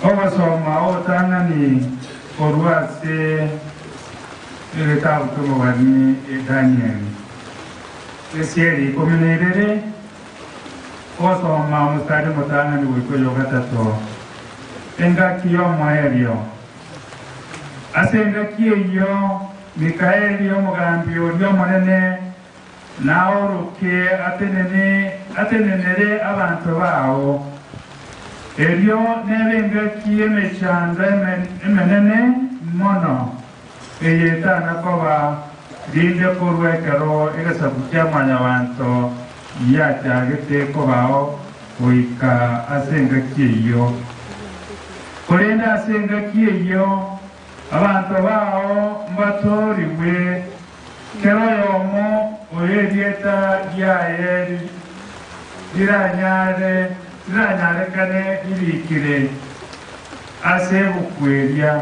Ogosoma ogotang'ani korwa ase egetabu ki'omobani Danieli, esieri ikomi na ibere, ogosoma omosari omotang'ani goika oyogatato, engaki y'omoerio. Ase engaki eyio Mikaeli omogambi oria omonene Naoroke atenene, atenenere abanto bao. Erio nebe engaki y'emechando emenene mono, eye etana koba rinde korwa ekero egesaku kia Mwanyabanto giachagete kobao goika ase engaki eyio. Korende ase engaki eyio abanto bao mbatoorigwe. Kera oyomo oyo erieta riaye riranyarekane ririkire ase ebuku eria.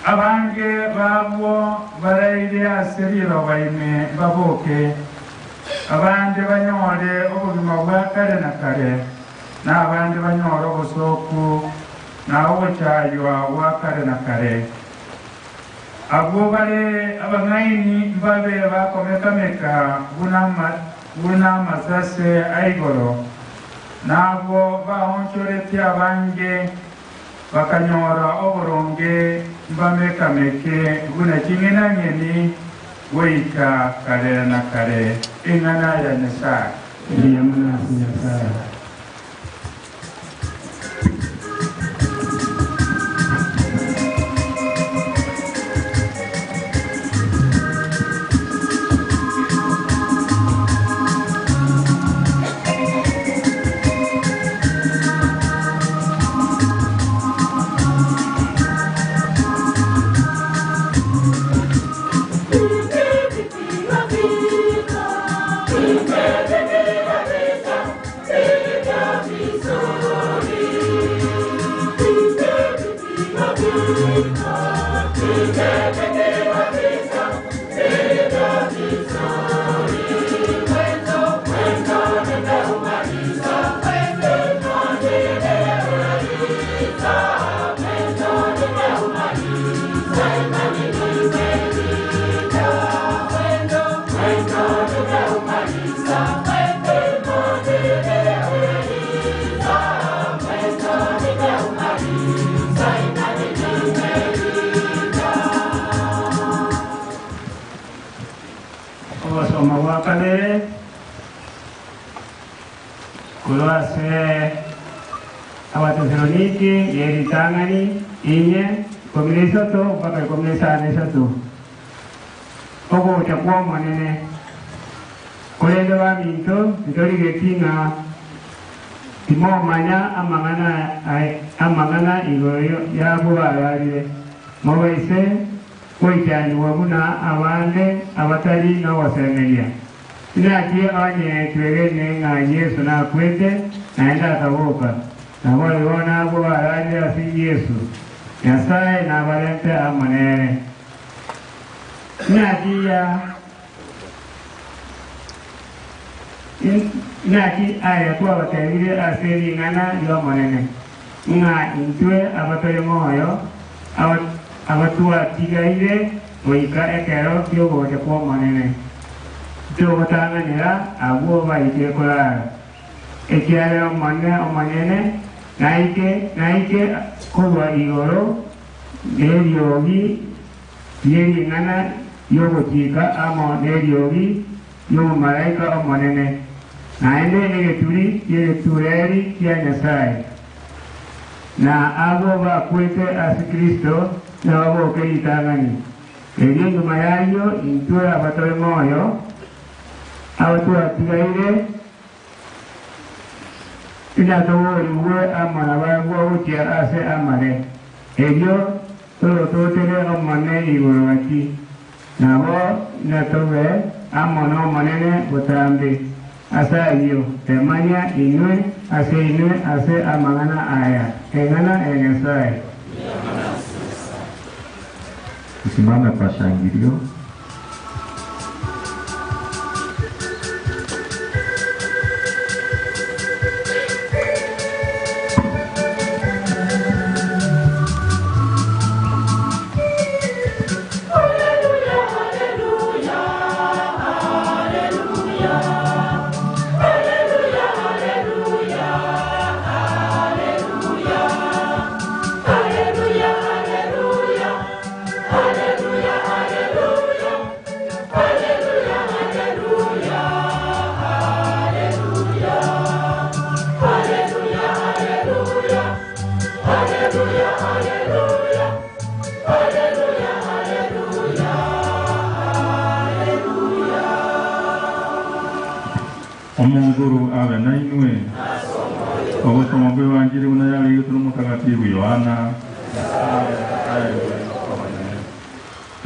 Abange b'abwo baraire ase riroba ime mbaboke, abande banyore obogima bwa kare na kare, na abande banyore obosooku na ogochaywa gwa kare na kare. Abwo bare abang'aini mbabe bakomeka-meka buna amasase a igoro, na abwo baonchoretie abange bakanyora oboronge mbameka-meke buna ching'enang'eni goika kare na kare. Eng'ana ya Nyasae. Mbuya mono ase Nyasae. Ogosoma gwa kabere korwa ase Abatesaloniki ye ritang'ani inye, 13 mpaka 53. Ogocha kw'Omonene. Korende baminto, ntorigeti ng'a timomanya amang'ana amang'ana igoro y'abwo bararire, mobaise goichanigwa buna abande abatari nogosemeria. Inaki onye twegene ng'a Yeso nakwete, naende akaboka, naboigo nabwo bararire ase Yeso, Nyasae nabarente amo nere. Inaki ya Inaki aya twabatebirie ase ring'ana ri'Omonene, ng'a intwe abatore moyo, abatwatigaire goika ekero ki'ogocha kw'Omonene. Titogotang'anera abwo baikire korara, ekiagera Omonene omonyene naike naike korwa igoro neriogi rie ring'ana ri'ogochika amo neriogi ri'omomalaika omonene, naende egeturi ki'egetureri kia Nyasae. Na abwo bakwete ase Kristo nababoke ritang'ani. Erio nyuma y'ayio intwe abatore moyo, abatwatigaire, inatoboorigwe amo nabarabwo gochia ase amare, erio torototere Omonene igoro gati, nabo inatobe amo n'Omonene botambe. Ase ayio, temania inwe ase inwe ase amang'ana aya, eng'ana ya Nyasae. Tusimame kwa shangilio. Omonguru abe nainwe. Ogosoma kw'Ebanjiri buna yarigetwe n'Omotagatifu Yohana.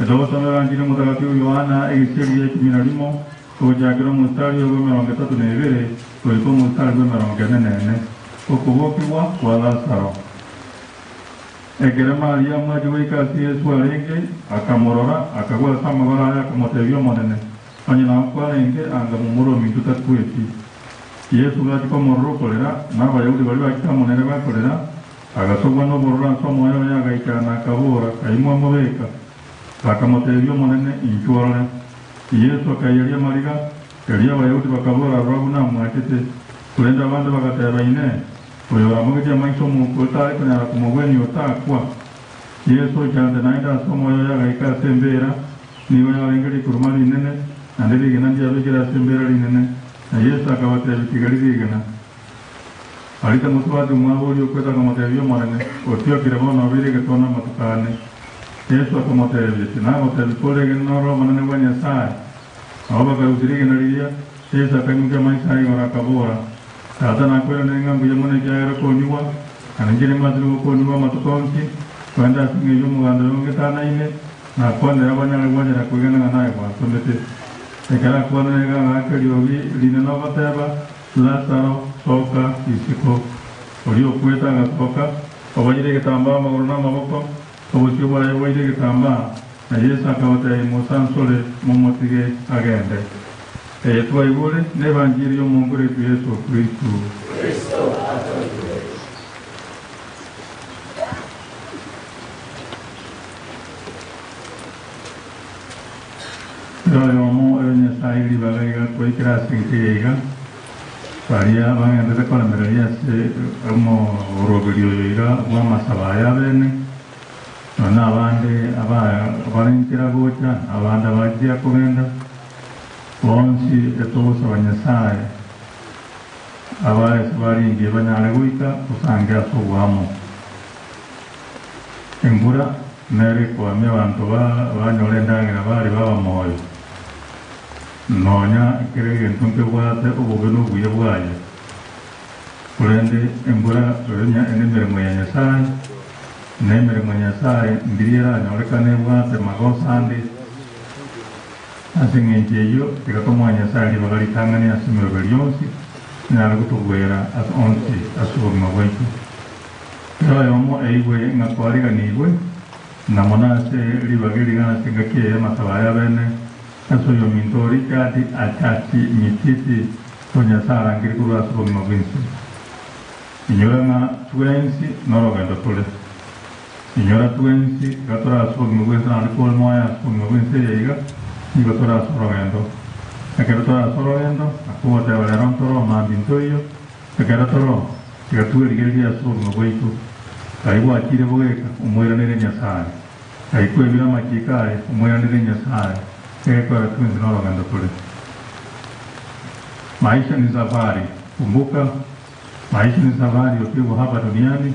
Etogosoma Ebanjiri y'Omotagatifu Yohana egesieri gia ikomi na rimo, gochakera omostari bw'emerongo etato na ebere goika omostari bw'emerongo ene na ene, Okobokigwa kwa Lazaro. Ekero Mariamu achia goika ase Yeso arenge, akamorora, akagwa ase amagoro aye, akamotebia, Omonene, onye nao kwarenge, anga momura ominto takweti. Yeso gachia komorora okorera, na Abayahudi baria bachete amo nere bakorera, agasogwa nobororo ase omoyo oye, agaichana, akabora, Kai mwamobeka? Bakamotebia, Omonene, inchuo orore. Yeso akaiyeria amariga. Erio Abayahudi bakabora, Rora buna amwanchete! Korende abande bagateba, Inee! Oyo oramogetie amaiso omouko otare konyara komogwenia otakwa? Yeso oichaanete naende ase omoyo oye agaika ase embeera, nigo yarenge rikuruma rinene, naende rigena ndiabekire ase embeera rinene. Na Yeso akabatebia, Tiga rigena. Marita mosubati omwabo oria okwete akamotebia, Omonene, otiokire bono obeire egetono amatuko ane. Yeso akamotebia, Tinagotebia koregene noro obonene bwa Nyasae? Nabo bakarusia rigena riria. Yeso akaimokia amaiso aye igoro, akabora, Tata, nakoiraneire ng'a mbuya mono ekiagera okonyigwa, na ninche nimbaasire gokonyigwa amatuko onsi, korende ase engencho y'omoganda oyo ngetanaine, nakwanire abanyare gwanchera kwegena ng'a naye gwantomete. Ekero akwanire iga agaaka eriogi rinene ogoteba, Lazaro, soka isiko. Oria okwete agasoka, oboyire egetambaa amagoro na amaboko, obosio bwaye boire egetambaa. Na Yeso akabatebia, Mosansore, momotige agende. Eye twaigure nebanchiri y'Omonto oito Yeso Kristo. Kera oyomo oyo Nyasae ribaga iga twaikire ase enka eye iga, baria bagenderete koremereria ase omoroberio oyo iga bw'amasabo aya abene, Nonya nabande abare nchera gocha, na abande abachia kogenda, bonsi etogosaba Nyasae abae ase baringie banyare goika gosange ase oboamo. Embura nere ekoamia abanto banyore endagera baria baba moyo, nonya kera egento nkebwate obobe na obuya bwaye. Korende embura ere nemeremo ya Nyasae, na emeremo ya Nyasae ndiria eranyorekane ebwate magoso ande. Ase engencho eyio tiga tomoe Nyasae ribaga ritang'ani ase emeroberi yonsi, anyare gotogwera ase onsi ase obogima bwaito. Kera oyomo aigwe ng'a kwariganigwe, na mono ase ribaga eri ase engaki eye y'amasabo aya abene, ase oyominto o Richard Achachi Mititi, O Nyasae arangeri korwa ase obogima bw'ense. Inyora ng'a twensi norogendo tore. Inyora twensi iga tore ase obogima bw'ense naende kore moyo ase obogima bw'ense eye iga, nigo tore ase orogendo. Ekero tore ase orogendo, na kogoteba rero ntore omambia ntoiyo, ekero tore oo, tiga twerigererie ase obogima bwaito. Kai gwachire bogeka, omoiranere Nyasae. Kai kwebire amachiiko aye, omoiranere Nyasae, egekora twensi norogendo tore. Maisha ni safari, kumbuka, maisha ni safari ukiwa hapa duniani,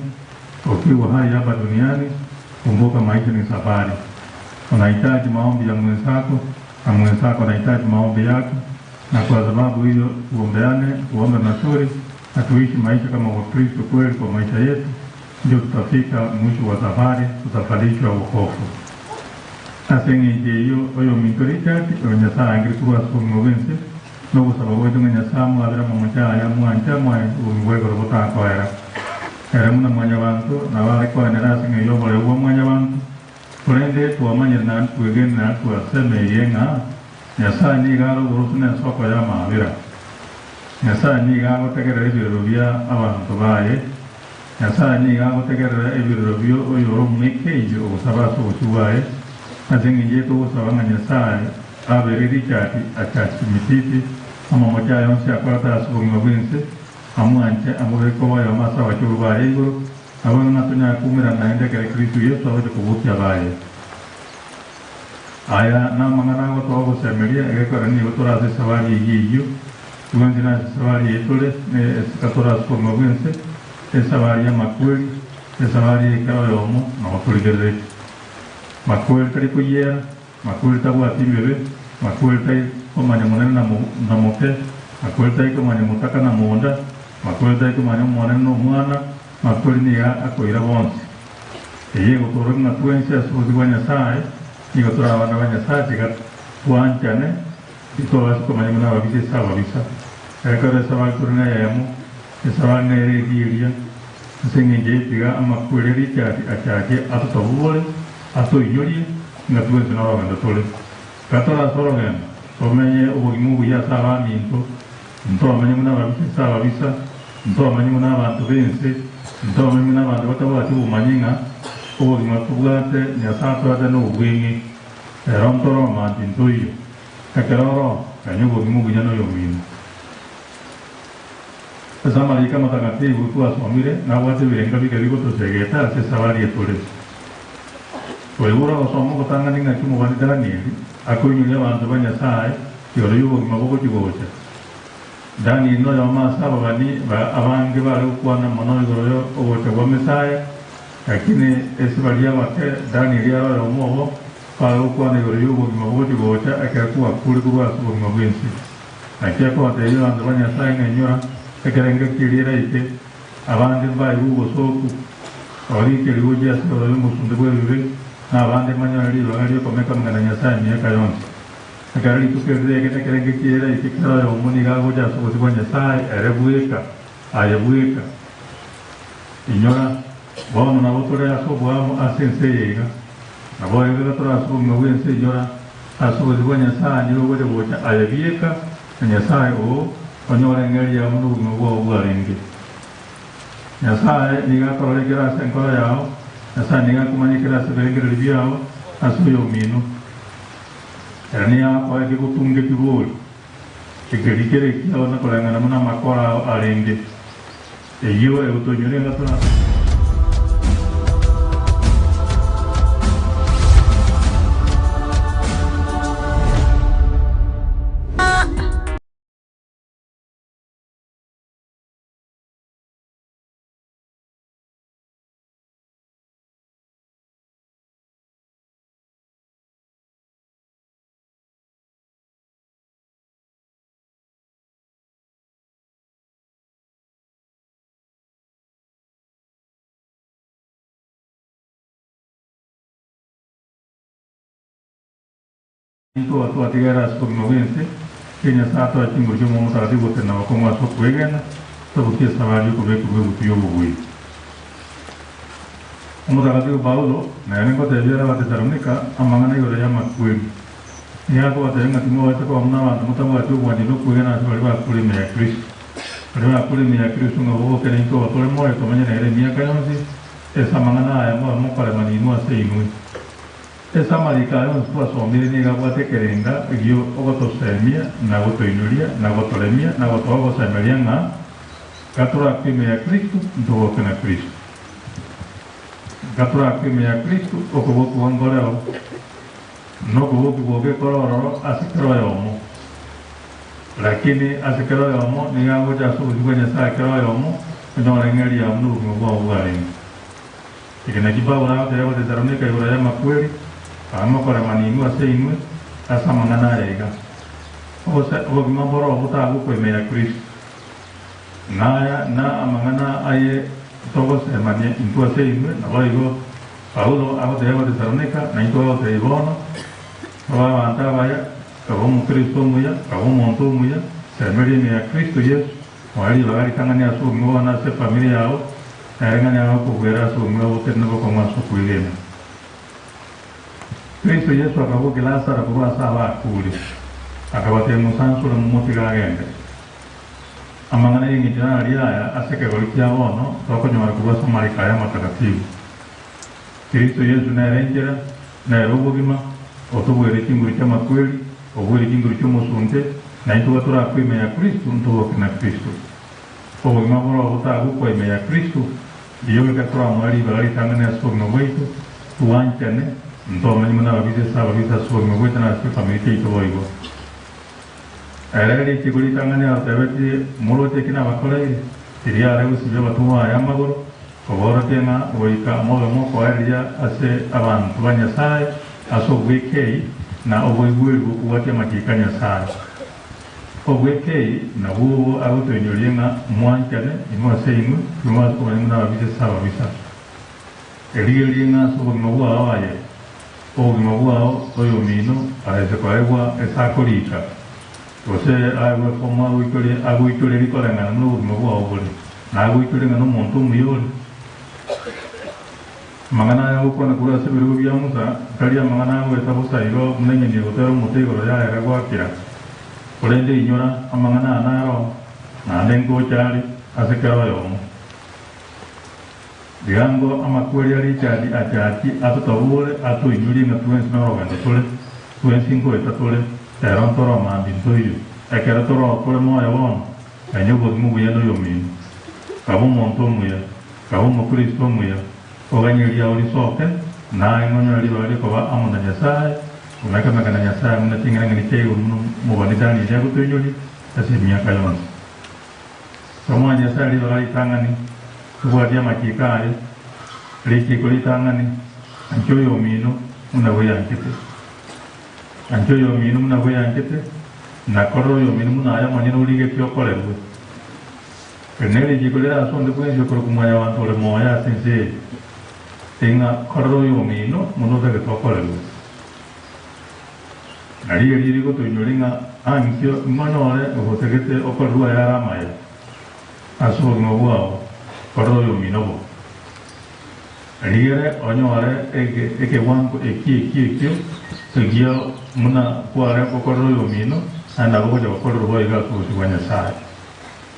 ukiwa hai hapa duniani, kumbuka maisha ni safari. Unahitaji maombi ya mwenzako na mwenzako anahitaji maombi yako, na kwa sababu hiyo tuombeane, tuombe mazuri na tuishi maisha kama Wakristo kweli kwa maisha yetu, ndio tutafika mwisho wa safari, tutavalishwa wokovu. Ase eng'encho eyio oyominto Richard, oyo Nyasae angire korwa ase obogima bw'ense, na ogosaba gwaito ng'a Nyasae amwabere amamocho aye amwanche amoe obogima bwa igoro botakoera. Ere buna mwanyabanto nabo are koenera ase eng'encho y'oboreu bwa mwanyabanto, korende twamanyire naende twegenire naende twasemeirie ng'a Nyasae nigo are oboroso na ensoko y'amaabera. Nyasae nigo agotegerera ebirero bia abanto baye. Nyasae nigo agotegerera ebirero bio oyore omwekeiyo ogosaba ase obosio bwaye, ase engencho eye togosaba ng'a Nyasae abere Richard Achach Mititi amamocho aye onsi akorete ase obogima bw'ense, amwanche amobeke koba oyomo ase abachorwa baye igoro, naboigo ng'a tonyare koumerana naende ekero Kristo Yeso agocha kobokia abaye. Aya namang'ana agotoa ogosemeria, egekora nigo tore ase esabari eyio eyio. Twensi nase esabari eye tore, ne esika tore ase obogima bw'ense, esabari y'amakweri, esabari eye kera oyomo nabo torigereretie. Makweri tari koyiera, makweri tabwati mebe, makweri tari komanya monene na na moke, makweri tari komanya motaka na monda, makweri tari komanya omonene na omwana, makweri nigo akoira bonsi. Eye egotoorokia ng'a twensi ase obosio bwa Nyasae nigo tore abana ba Nyasae, tiga twanchane, titobasa komanya buna ababisa ase ababisa. Ekero esabari tore neyemo, esabari nere eria eria, ase engencho eye tiga amakweri a Richard achache atotobore, atoinyorie ng'a twensi norogendo tore. Tiga tore ase orogendo, tomenye obogima obuya ase abaminto, Ntomenye buna ababisa ase ababisa, ntomenye buna abanto b'ense, ntomenye buna abanto batabwati obomanyi ng'a obogima tobwate Nyasae atoete nobweng'e. Ero ntoroma nti ntoiyo. Ekero oro, menya obogima obuya noyomino. Ase amariiko amatagatifu twasomire, nabwate ebirenga bike bigotosegeta ase esabari etore. Koigure ogosoma ogotang'ani ng'aki omobani Danieli akoinyoria abanto ba Nyasae igoro y'obogima bogochia gocha. Danieli noyomo ase ababani abange bare gokwana mono igoro y'ogocha gwa Mesaya, lakini ase baria abake Danieli are oyomo obo bare gokwana igoro y'obogima bogochia gocha ekero kwakure korwa ase obogima bw'ense. Naki akobatebia abanto ba Nyasae ng'a inyora, ekero engaki eria eraike, abande mbaigwe obosooku, Orike rigochia ase igoro y'omosunte bw'ebibe, na abande mbanyore ribaga ri'okomeka amang'ana a Nyasae emiaka yonsi. Ekero rituko eri riaikete ekerengo ekiya eraike, kera oyomo nigo agocha ase obosio bwa Nyasae, ere bweka, aye bweka. Inyora, bono nabo tore ase oboamo ase ense eye iga. Naboigo iga tore ase obogima bw'ense inyora, ase obosio bwa Nyasae nigo ogocha gocha aye bieka, na Nyasae oo, onyore eng'eria yao buna obogima bwao bwarenge. Nyasae nigo akorora ekere ase enkoro yao, Nyasae nigo akomanya ekere ase ebirengererio biao ase oyomino. Ere nigo agokoa ekegotunga ekibori, ekeri kere ekiao na koreng'ana buna amakora ao arenge. Eyio egotoinyora ng'a tore ase. Intwe twatigere ase obogima bw'ense, erio Nyasae atoe chinguru chi'Omoyo Omotagatifu gotenena bokong'u ase okwegena, tobukie esabari y'okobekwa bw'egutu y'obobui. Omotagatifu Paulo nere ngotebia ere Abatesalonika amang'ana igoro y'amakweri. Nigo akobatebia ng'a timobaisa koba buna abanto motabwati obwanchani na okwegena ase baria bakure ime ya Kristo. Baria bakure ime ya Kristo ng'a boboke naintwe abatore moyo tomenye nere emiaka yonsi, ase amang'ana aya mobe mokoremania inwe ase inwe. Ase amariko aya onsi twasomire nigo abwate ekerenga gio ogotosemia na gotoinuria na gotoremia na gotoa ogosemeria ng'a gatorakwe ime ya Kristo ntoboke na Kristo. Gatorakwe ime ya Kristo okobokigwa nkoreo, na okobokigwa ogekora ororo ase kera oyomo. Lakini ase kera oyomo nigo agocha ase obosio bwa Nyasae kera oyomo onyore ng'a eria amo nobogima bwao bwarenge. Eke nakio Paulo agotebia Abatesalonika igoro y'amakweri, Amokoremana inwe ase inwe ase amang'ana aya iga, Gose obogima mboro botagokwa ime ya Kristo. Naya na amang'ana aye togosemania intwe ase inwe, naboigo Paulo agotebia Abatesalonika, naintwe agotebia bono, Tobe abanto abaya, kaba Omokristo omuya, kaba omonto omuya, semeria ime ya Kristo Yeso, moe ribaga ritang'ani ase obogima bwao na ase efamiri yao, Nere ng'a nigo agokobuera ase obogima botari nobokong'u ase okwegena. Kristo Yeso akabokia Lazaro korwa ase abakuure, akabatebia, Mosansore momotige agende. Amang'ana y'engencho naria aya ase ekegori kia bono tokonyora korwa ase amariko aya amatakatifu. Kristo Yeso nere enchera, nere obogima, otobuere chinguru chi'amakweri, obuere chinguru chi'omosunte, na intwe gatorakwe ime ya Kristo ntoboke na Kristo. Obogima bore obotagokwa ime ya Kristo, rirorio ekero toramoe ribaga ritang'ani ase obogima bwaito, twanchane, ntomenye buna ababisa ase ababisa ase obogima bwaito na ase chifamiri chiaito boigo. Ere richiiko ritang'ani arotebetie, Moroche eki nabakoreire? Riria are gosibia abatomwa baye amagoro, koborokia ng'a goika mobe mokoereria ase abanto ba Nyasae ase obwekei na oboigweri bw'okobwatia amachiiko a Nyasae. Obwekei nabwo obo agotoinyoria ng'a mwanchane inwe ase inwe, timobasa komanya buna ababisa ase ababisa. Erigererie ng'a ase obogima bwao aye, obogima bwao oyomino aise koegwa ase akorika, gose aegwe efomu agoikorie agoikorerie koreng'ana buna obogima bwao bore, na agoikorie ng'a nomonto omuya ore. Amang'ana aya agokwana korwa ase ebirogo bia Musa tari amang'ana agoeta bosa igo buna enyoni egotera omote igoro yaye goakera, korende inyora, amang'ana aya naro, naende ngocha are ase kera oyomo. Riango amakweri a Richard achachi atotabore atoinyorie ng'a twensi norogendo tore, twensi ngoeta tore, rero ntore omambia ntoiyo. Ekero tore tore moyo bono, menya obogima obuya noyomino. Kaba omonto omuya. Kaba Omokristo omuya, oganye riao risoke, naye ng'onyore ribaga riokoba amo na Nyasae, komeka-meka na Nyasae buna ching'enang'eni chia igoro buna omobani Danieli agotoinyoria ase emiaka yonsi. Tomoe Nyasae ribaga ritang'ani, tobwatie amachiiko aye, richiiko ritang'ani, Ancha oyomino buna bweyanchete. Ancha oyomino buna bweyanchete, na korora oyomino buna aye omonyene origetie okorerwe. Eri nerichiiko rire ase onde bwensi okorokwa Mwanyabanto ore moyo ase ense eye, ing'a korera oyomino buna otagete okorerwe. Nario erio rigotoinyora ing'a ankio ing'onyore ogotagete okorerwe ayare amaya ase obogima bwao, korera oyomino bo. Rigere onyore ekewango eki ekio ekio ekiya buna kware gokorera oyomino, naende nabo ogocha gokorerwa boigo ase obosio bwa Nyasae.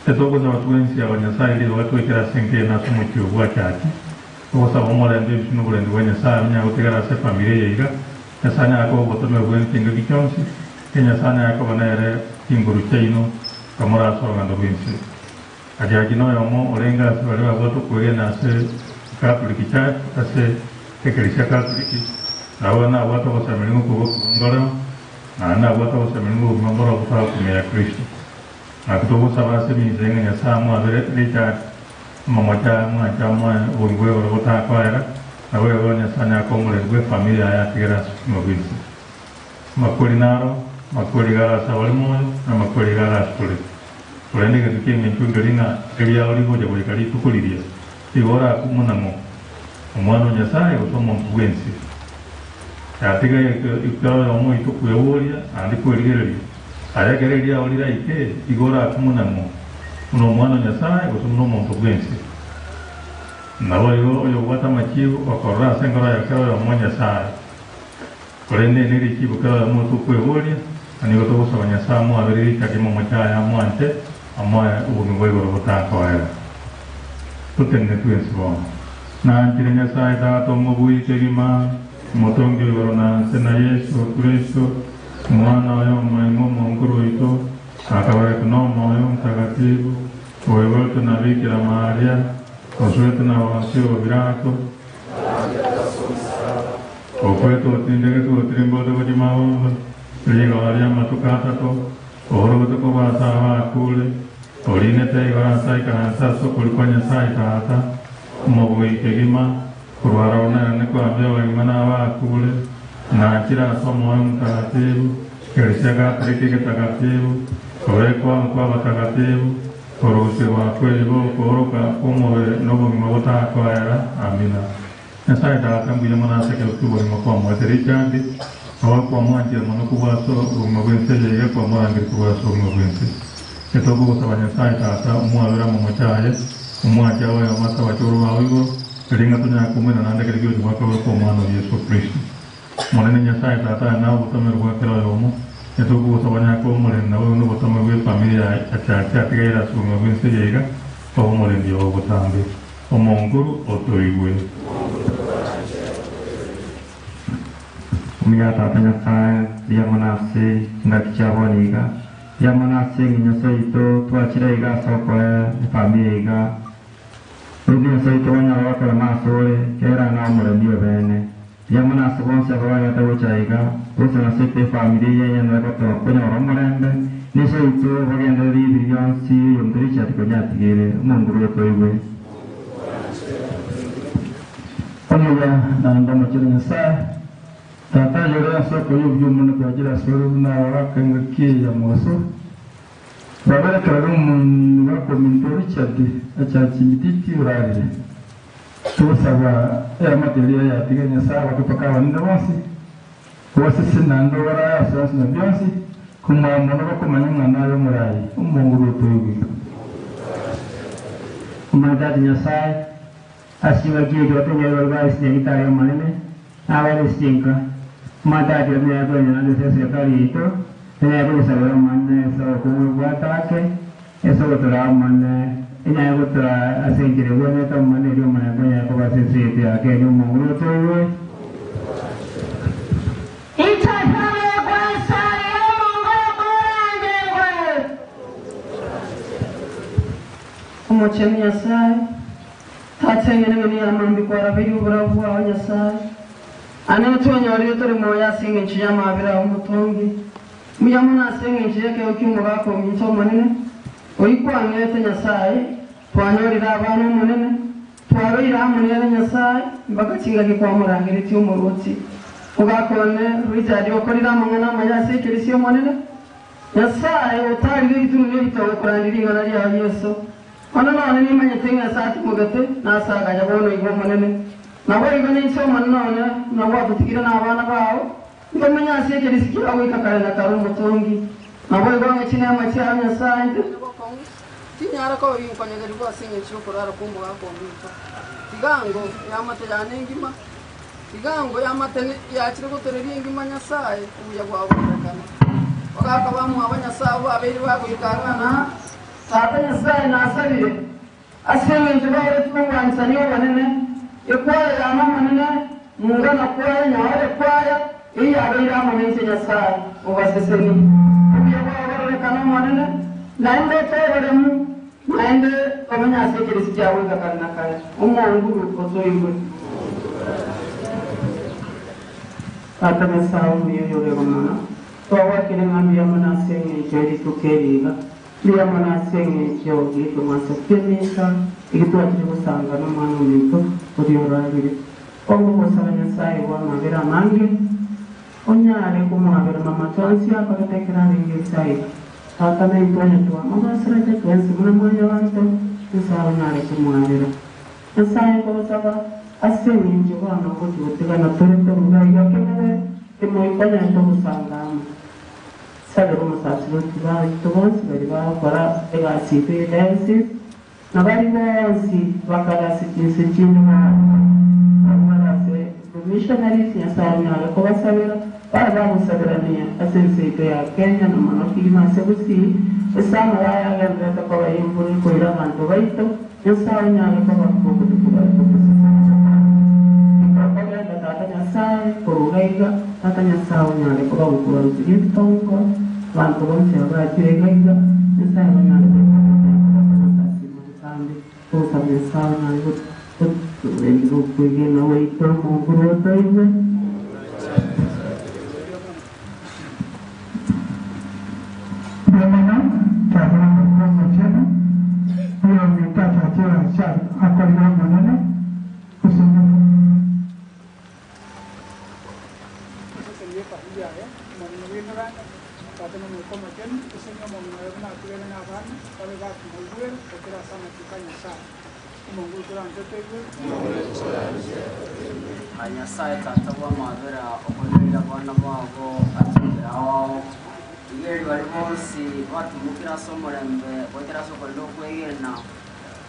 Etogosaba twensi aba Nyasae riroba twekere ase enkeene ase omochie o bwachaki, togosaba omorembe ebisio na oborendi bwa Nyasae onyare gotigara ase efamiri eye iga, Nyasae anyare koba obotomeri bwenu chingaki chionsi, ke Nyasae anyare koba nere chinguru chiaino kamore ase orogendo rw'ense. Ajaji noyomo orenge ase baria babwate okwegena ase Catholic Church ase ekeresia Catholic, nabo nabwate ogosemeria ng'a okobua ngoreo, naende nabwate ogosemeria ng'a obogima mboro botagokumia Kristo. Naki togosaba ase eminto eye ng'a Nyasae amwabere Richard, amamocho aye amwanche amoe obogima bwa igoro botakoera, naboigo Nyasae anyare koba omoreri bw'efamiri yaye atigere ase obogima bw'ense. Amakweri naro, amakweri iga are ase abare moyo, na amakweri iga are ase tore. Korende egento ki'engencho nkeri ng'a eriao rigocha goika rituko riria, igo orakwe buna ng'o, Omwana o Nyasae gose omonto bw'ense? Yatiga ekero oyomo oito kweboria naende kwerigereria, Aye ekero eriao riraike, igo orakwe buna ng'o, buna Omwana o Nyasae gose buna omonto bw'ense? Naboigo oyobwate amachiiko okorora ase enkoro ya kera oyomo o Nyasae. Korende eri nerichiiko kera oyomo oito okweboria, na nigo togosaba Nyasae amoabere riika ri'omomocho aye amwanche, amoe obogima bwa igoro botakoera. Totenene twensi bono. Nanchire Nyasae Tata omobui kegima. Omotongi o igoro na nse, na Yeso Kristo, Omwana oye omoimo Omonkoro oito, akabaretwa n'Omoyo Omotagatifu, oiboretwe na Bikira Maria, osoetwe na Ponsio Pilato, okwete otindegetwe otirimbote gochia magombe, rigoro ri'amatuko atato, oorogete korwa ase abakure, orinete igoro ase aikaranse ase okorio kwa Nyasae Tata, Omobui kegima, korwa aroro nere kwambia abagima na abakure, nachire ase Omoyo Omotagatifu, Ekeresia Katoliki egetagatifu, kobekwa amo kw'abatagatifu, Korusigwa kw'ebibe okooroka kw'omobere na obogima botakoera. Amina. Nyasae Tata, mbuya mono ase ekero ki'obogima kwamoete Richard, obe kwamwanchire mono kobua ase obogima bw'ense eye iga kwamorangeria korwa ase obogima bw'ense. Etokogosaba Nyasae Tata omwabere amamocho aye, omwanche abe oyomo ase abachorwa bao igoro, erio ng'a tonyare komoirana naende ekero ki'ogocha gwa kabere kw'Omwana o Yeso Kristo. Omonene Nyasae Tata aye nabe obotomeri bwa kera oyomo, etokogosaba onyare koba omorendi naboigo nobotomeri bw'efamiri yaye achache atigaire ase obogima bw'ense eye iga, obe omorendi obo botambe. Omonkuru otoigwe. Omuya Tata Nyasae, mbuya mono ase chingaki chia bono iga, mbuya mono ase eng'encho seito twachire iga ase okoa efamiri iga. Erinde Nyasae oito banyare gokorema asore, kera ng'a omoremi obeene. Mbuya mono ase bonsi aba bagete gocha aiga, gose nase efamiri eye eyenere konyora omorembe, na seito bagendererie ebibe bionsi oyominto Richard konya atigire, Omonguru otoigwe. Omuya naende omochenu Nyasae, Tata oyore ase okoria obuya omonene twachire asore buna ababaka engaki eye ya mogaso, Twaberekerage omonwa ominto Richard Achachimititi orarire. Togosaba eamate eria yatiga Nyasae abatopake abanene bonsi, obasese naende obarae ase onsi na bionsi, komoa mono bakomanya ng'a naye omorai omonguru otoigwe. Omanyete Nyasae Ase chingaki echio batonyare baria bare ase chinyagitari Omonene, na abare ase chinka. Omanyete ati tonyare kwenyora ase eserekari yaito, tonyare koyesabera Omonene ase obokong'u obwate ake, ase ogotoraa Omonene, enyare gotoraa ase enchera egwenerete Omonene erio omorembe onyare koba ase ense yaito ya Kenya Omonguru otoigwe. Inchasabekwa esare y'omonguru korangerwe. Omochenu Nyasae, Tata engeneng'eni ya mambia kwarabeire oborabu bwao Nyasae, ane twenyorire tore moyo ase engencho y'amabera ao omotongi. Mbuya mono ase engencho y'ekeegwa ki'omogaka ominto omonene, oyio kwang'ete Nyasae, twanyorire abana Omonene, twabeire amo nere Nyasae, mpaka chingaki kwamorangeretie omorwoti. Mogaka one Richard okorire amang'ana amaya ase ekerisia Omonene, Nyasae otarire ebitunu na ebitogo korandia ring'ana riao Yeso. Bono nonye nimanyete ng'a ase atimogete, na ase agaya bono igwa Omonene. Naboigo ninche Omonene one, buna gwatotigire nabana bao, ntomenye ase ekerisi kiao goika kare na kare Omotongi. Naboigo ng'e chineema chiao Nyasae, nte Bokong'u, tinyara koba ginkonyegerigwa ase engencho y'okorara kw'omogaka ominto. Tiga ango eamate yane engima, tiga ango eamate yachire gotoreria engima Nyasae, obuya bwao bokorekane. Bagaka bamwabo Nyasae abwo babeire bagoika ang'e na aa. Tata Nyasae nasabire, ase engencho baoretie obwanchani obonene, ekwaya yane Omonene, mungana kwaya, nyaore kwaya, eyio yabeire amo nainche Nyasae, obasesenie. Obuya bwao bororekane Omonene, naende otoe oboremu, naende tomenye ase ekeresi kiao goika kare na kare. Omonguru otoigwe. Tata Nyasae omuya oyore igoro mono, twagwakire ng'a mbuya mono ase engencho ye rituko eri iga. Mbuya mono ase engencho y'ekeng'wanso ki'emisa eke twachire gosanga n'Omwana ominto oria orarire. Ogogosaba Nyasae bw'amabera amange, onyare komwabera mamato onsi akorete ekero arenge inse aiga. Tata naintwe onye twamogoserache twensi buna mwanyabanto, Nyasae onyare komwabera. Nyasae nkogosaba ase engencho bono ogochia gotigana tore koruga iga kemobere, kemoika onyare togosanga amo. Sabera omosasiroti baito bonsi baria bagokora egasi yaito ye diocese, na baria bonsi bakare ase chinse chinde bagokora, abwo bare ase bomissionaries, Nyasae onyare kobasabera, babe bagosaberania ase ense yaito ya Kenya na mono kegima ase Gusii, ase amara aya agendererete koba y'embura ekoira abanto baito, Nyasae onyare koba ogotuko baito gose Tokogenda Tata Nyasae. Igaiga tata Nyasaye onyare koba gokobarusiria ebitongo banto bonsi abachire igaiga Nyasaye banyare gosasima botambe ogosaba Nyasaye onyare goturendia okwegena gwaito omonguru otoigwe. Mbuya twakora omocheno oyo mitatu achira akorire omonene osome. Nyasaye tata bw'amabera okoreria abana babo atindira ao igeri bari bonsi batumukira ase omorembe goetera ase okorera okwegena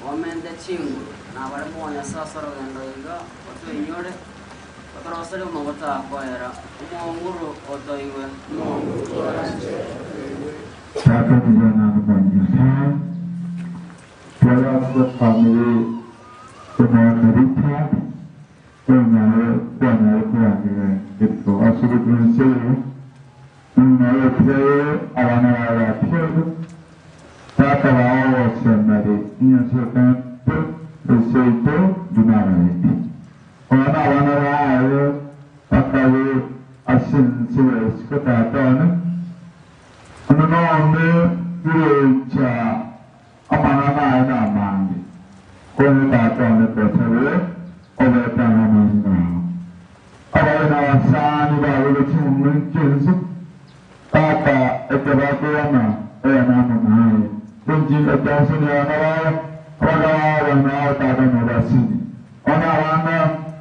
wamente chinguru na bari bo Nyasaye ase orogendo iga otoinyore otorosere omogotakoera omonguru otoiwe. Tata vijana kwa Nyasaye twayamba family omwana Richard onyare kwanyare kurangira ebyo asubukunseyo unaye peye abana bawe bapyeyo tata bawe osemere inyosokanto eseito dunaraeti ona abana bawe bakabe asensiwe esiko tata one ono none birecha amana naye namange kone tata one kosabe obetana amazina abaye n'abasani bawe bekimu tata ekebakuwana eyanamo naye kunji ekyasoni abana bawe abagaba nawe tata nobasini ona abana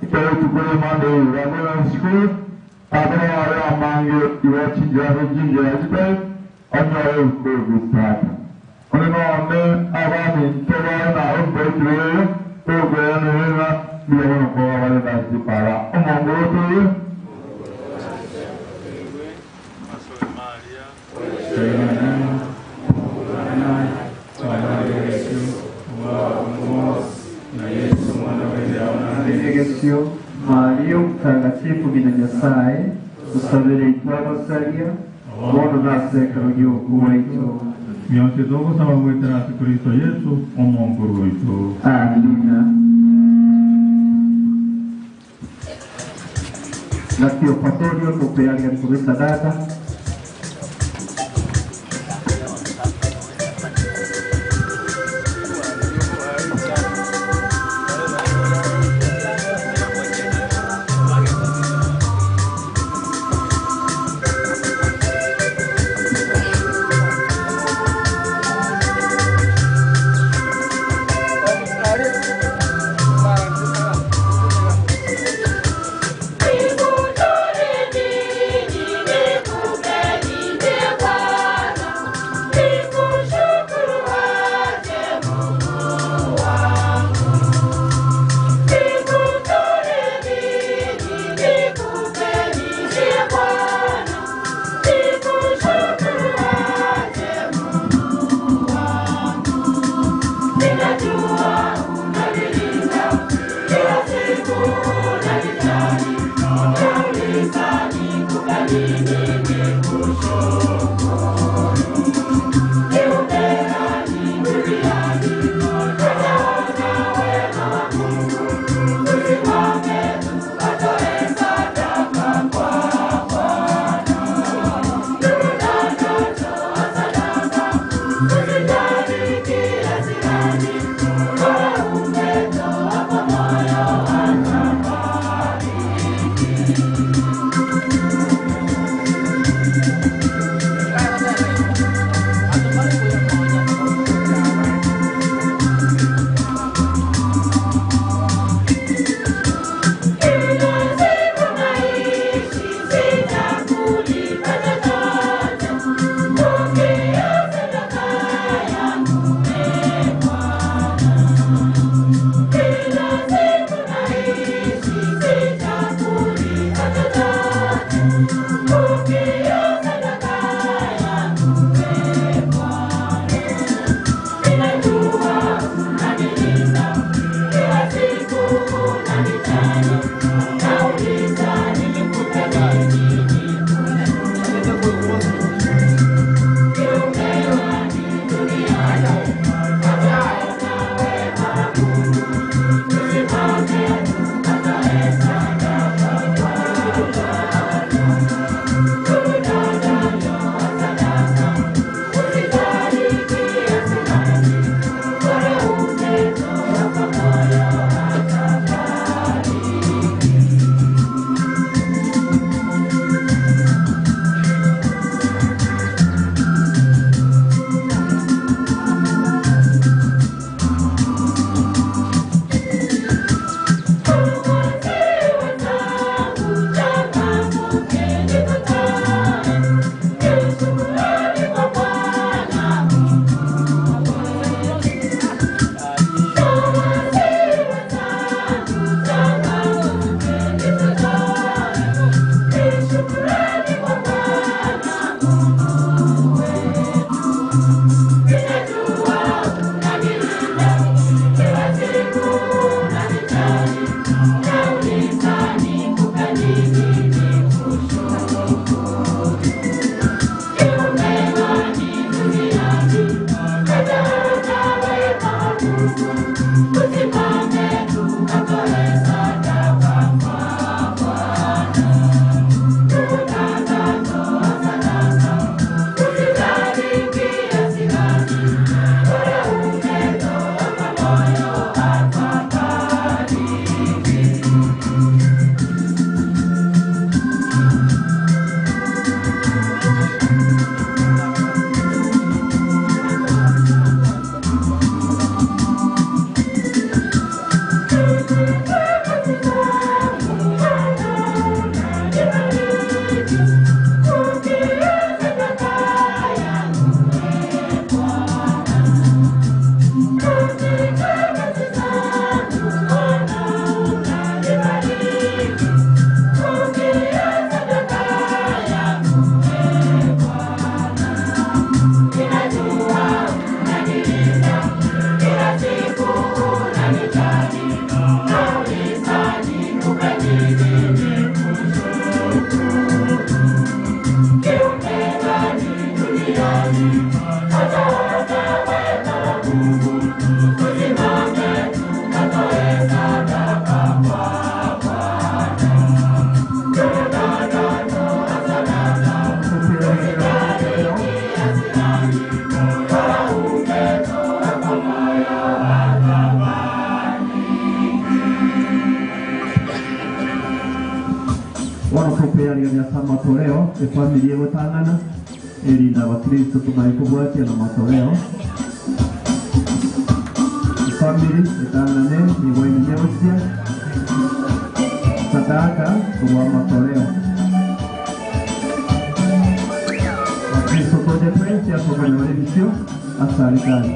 ikeretukule mande bagula nsikulu tata bawe amange iwachinjira hejinjira kitai onyore ukugusata ono none abami ntobaye nawe mbekireyo ogweyanirira biyabona kuba bale nasipara omongo otuye. Egesio Maria mtakatifu ngina Nyasaye usabire itwabasaria bono nasekero giokuwaito. Mionse togosaba gwetera ase Kristo Yesu omonguru oito. Amina. Nakio patorio topearia kubesa dada. Thank you. Bono tokweyarigania ase amatoleo efamiri egotang'ana erinda abakristo tumanye kobwatia na matoleo efamiri etang'ane nigo enene gochia sadaka korwa amatoleo bakristo toje twensi ase okonyora ebisio ase aritari.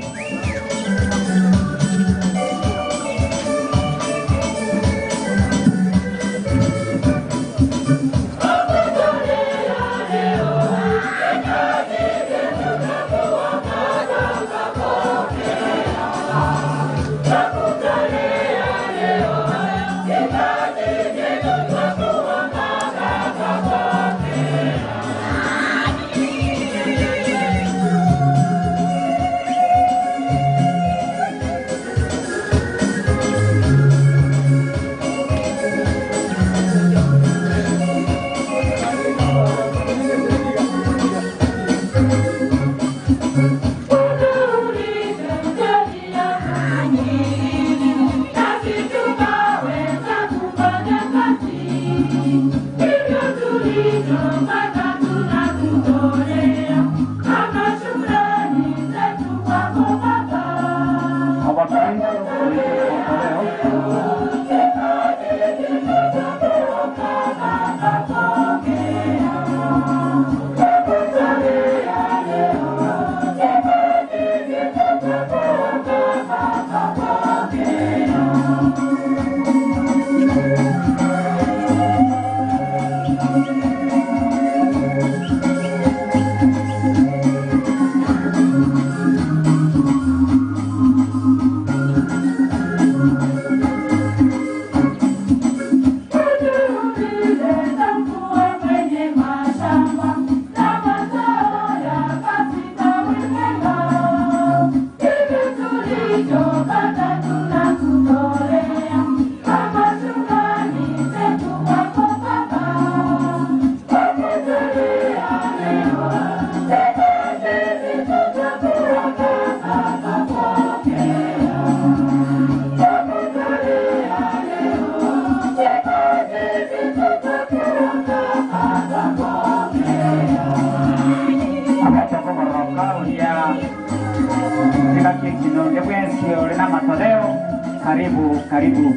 Karibu, karibu.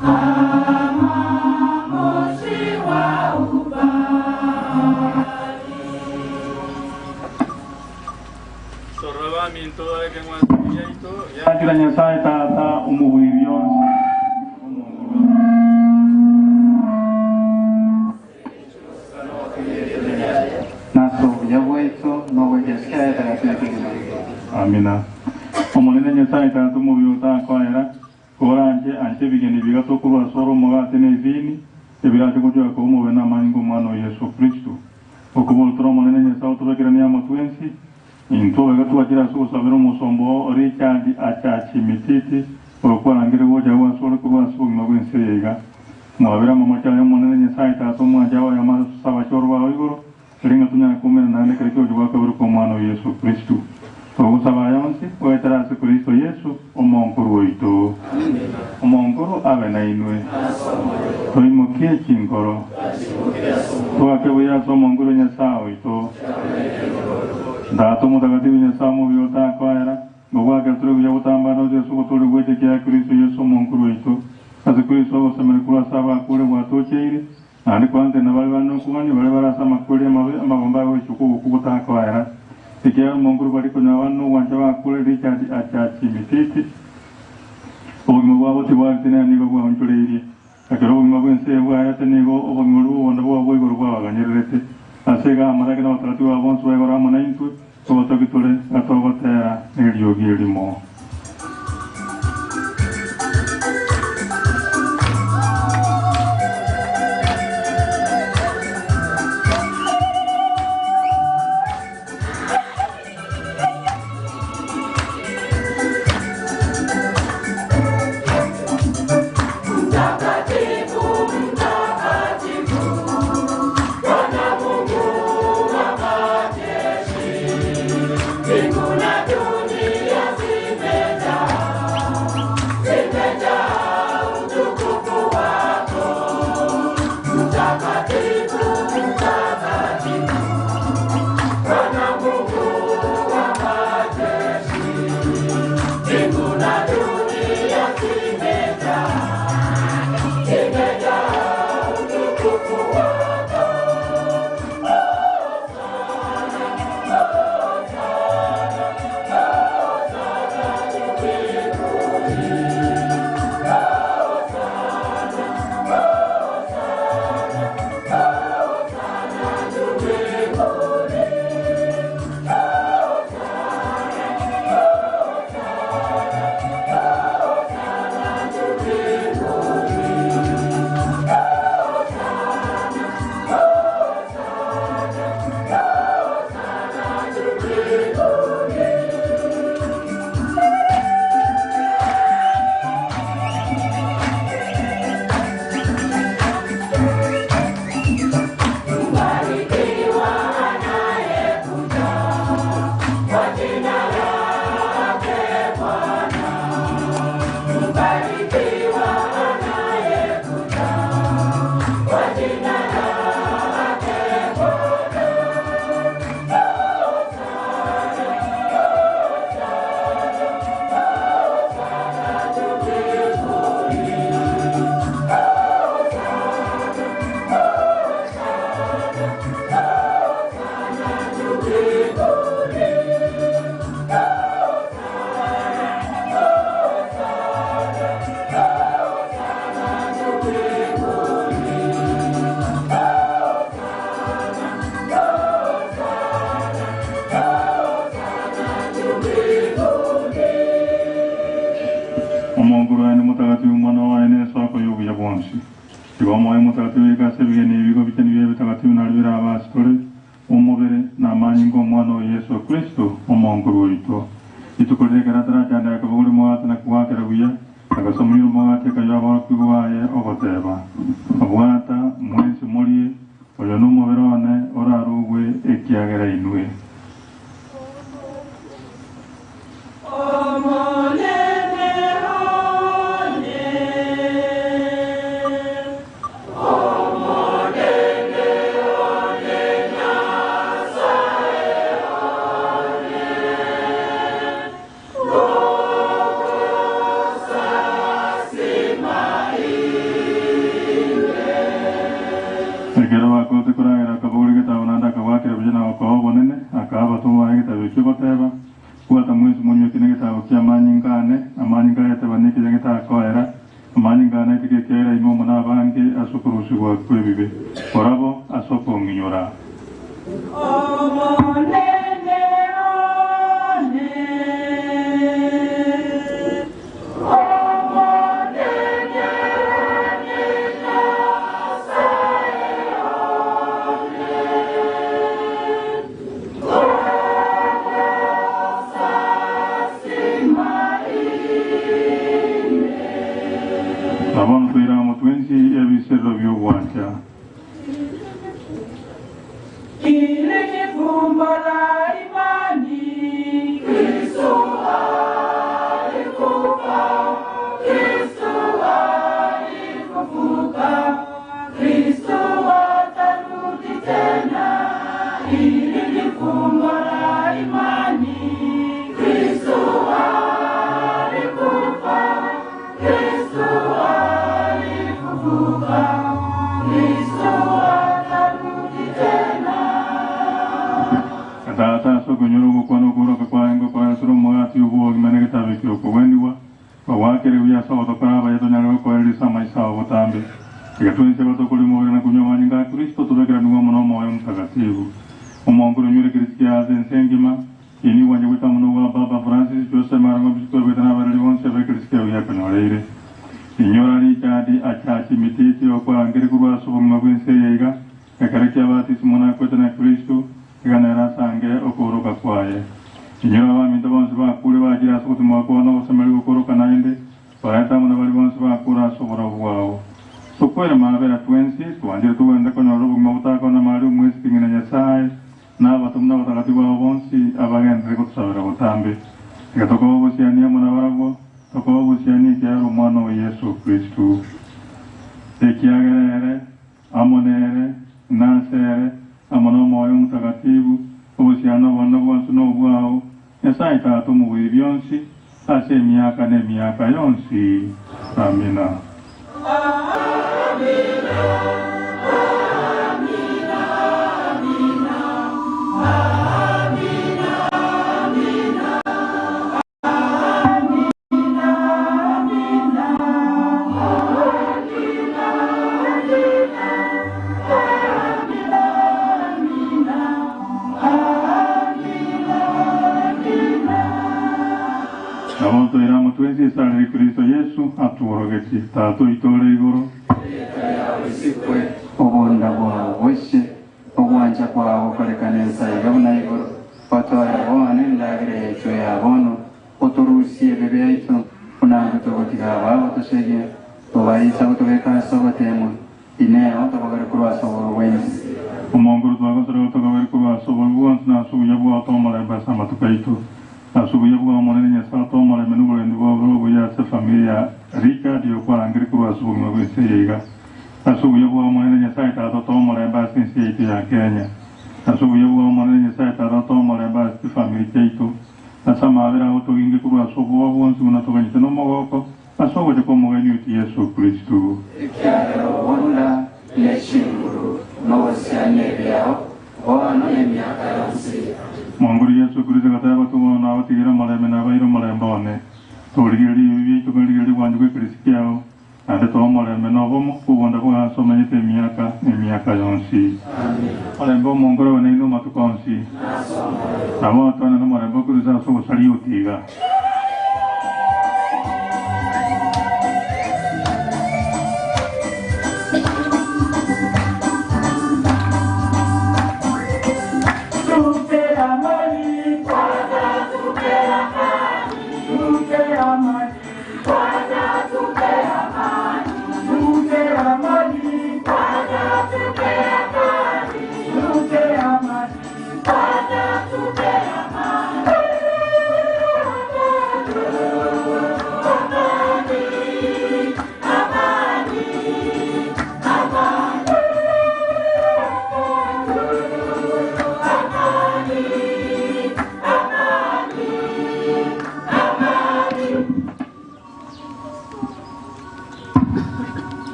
Kama Togwakera Nyasaye Tata omobui bionsi. Nase obuya bwaito n'obwegesi kegima. Amina. Omonene Nyasaye Tata omobi otakoera, koranche anche ebigeni bigatokorwa ase ore omogati na ebini, ebirache gochoka koba omobe na amanyinga omwana o Yeso Kristo. Okoborutora Omonene Nyasaye otobekeranie amo twensi, intwe obeke twachire ase ogosabera omosomba oo Richard Achachi Mititi, oyokwarangire gocha ase ore korwa ase obogima bw'ense eye iga. Mwabere amamocho aye Omonene Nyasaye Tata omwancha oyo amasaba choro bao igoro, eringa tunyare kuumera naende ekero kiocha gwakabere kwa omwana o Yeso Kristo. Togosaba aya onsi, goetera ase Kristo Yeso, omonkoro oito. Omonkoro abe nainwe. Toimokie chinkoro. Twake buya ase omonkoro Nyasaye oito. Tata Omotakatifu Nyasaye omobi otakoera, ngobwakera tore buya gotambana ase ase ogotoria gweche kia Kristo Yeso omonkoro oito. Ase Kristo ogosemera korwa ase abakure gwatocheire, naende kwante na bare bare nokogania bare bare ase amakori amabe amagomba agoichoka ogoku gotakoera. Ekiagera omonkoro bari konyoa abana nogwancha bakure Richard Achachi Mititi, obogima bwabo tibwarete nere nigo bwaonchoreirie. Ekero obogima bw'ense bwaerete nigo obogima oria bw'obonda bwabo bwa igoro bwabaganyererete. Ase iga amarake na abataratibu babo bonsi ba igoro amo naintwe, togotoki tore gatogotera neriogi erimo. Mtakatifu, mtakatifu, Bwana Mungu wa majeshi, mbingu na dunia zimejaa, zimejaa utukufu wako. Mtakatifu, mtakatifu, Bwana Mungu wa majeshi, mbingu na dunia zimejaa, zimejaa utukufu wako. Mbarikiwa anayekuja kwa jina lake Bwana. Mbarikiwa anayekuja kwa jina lake Bwana. Hosana, Hosana, Hosana juu mbinguni. Omonkoro aye ni mutagatifu mwana waye neso akoya obuya bwonsi. Igo omoyo mutagatifu ekase ebigeni ebigo bicheni bia ebitagatifu nari bire abasi tore omobere na amanyinga omwana o Yeso Kristo omonkoro oito. Rituko rire ekero atarachanda akabogori omogati na kogwakera buya, agasomoire omogati akayoa aborokigwa baye ogoteba, obwata mwensi morie, oyo na omobere one orarugwe ekiagera inwe. Omonene one, Omonene one, Nyasaye one, Gogosasima ine. Ekero bakote koragera akabogori getabu naende akagwakera buya na gokoa obonene, akaba abatomwa baye egetabu ekio goteba, bwata mwensi monywe eki na egetabu kia amanyinga ane, okorusigwa kw'ebibe korabo ase okong'inyora. Omonene one, Omonene one, Nyasaye one, Togosasima ime. Nabono toiramo twensi ebisero by'obwancha. Ili ni fumbo la imani. Kristo alikufa, Kristo alifufuka, Kristo atarudi tena. Ili ni fumbo la imani. Kristo alikufa, Kristo alifufuka, Kristo atarudi tena. Tata ase okonyora ogokwana okoroka kwaye kwaesera omogati obwogima na egetabu ekio okogwendigwa gwakere buya ase ogotokora abaye tonyare gokoererisa amaiso ao botambe iga twensi abatokori mobere na kunywa amanyinga a Kristo tobekeranigwa mono omoyo mtakatifu omonkuru onywere kirisi kiase ense engima ini gwanje gwita mono gwa Papa Francis Jose Marango Bisiko gwita n'abareri bonsi abekirisi kiao giakonyoreire inyora Richard achachi mititi okwarangeri korwa ase obogima bwa ense eye iga ekero kia batisimo nakwete na Kristo iganera asange okoroka kwaye inyora abaminto bonsi bakure bakire ase ogotumwa kwana ogosemeri gokoroka naende bareta mono bari bonsi bakure ase oborobu bwao tokwere mabera twensi twanjire tugende konyora obogima botakona mari omwesi ting'ina Nyasaye n'abatomu n'abatagatifu babo bonsi abagendere gotusabira botambe iga tokoba obusiani amo nabarabwo tokoba obusiani ekiagera omwana wa Yesu Kristo ekiagera ere amo nere nase ere amo n'omwoyo mtakatifu obusiano obonene bwonsi n'obwao Nyasaye Tata omobui bionsi ase emiaka n'emiaka yonsi. Amina. Nabo toiramo twensi esarere Kristo Yesu atuorogeti Tata oitore igoro obonda bwawe bweshe obwanja kwawe okorekana ensaiga buna igoro otware bono endagera yaitu ya bono otorusie ebibe yaitu unange tugotiga ababo tusege tubaisa gutubeka ase ogotemwa ineo tobogere korwa ase oboro bwensi omonguru twagosere gotokabere korwa ase oboro bwonsi na ase obuya bwao tomorembe ase amatuko aitu ase obuya bwao Omonene Nyasaye tomorembe na oborendi bwao bore obuya ase efamiri ya Richard okwarangeri korwa ase obogima bwa ense eye iga ase obuya bwao Omonene Nyasaye Tata tomorembe ase ense yaitu ya Kenya ase obuya bwao Omonene Nyasaye Tata tomorembe ase chifamiri chiaitu ase amabera agotoginge korwa ase oboba bwonsi buna toganyete n'omogoko ase ogocha kwa omogeni oitu Yesu Kristo. Ekiagera obonda n'echinguru n'obosiani ebiao bono n'emiaka yonsi. Monguru Yesu Kristo gataya batugona nabatigire omorembe nabaire omorembe one torigereria ebibi biaitu korigereria bwanyu bwa ekirisi kiao naende toa omorembe na obomo obonda bwase omanyete emiaka n'emiaka yonsi. Omorembe omonguru obe nainwe amatuko onsi nabo otwane n'omorembe okirisa ase ogosaria otiga. Tupe amani, Bwana tupe amani, tupe amani, Bwana tupe amani, tupe amani, Bwana tupe amani, tupe amani, Bwana tupe amani.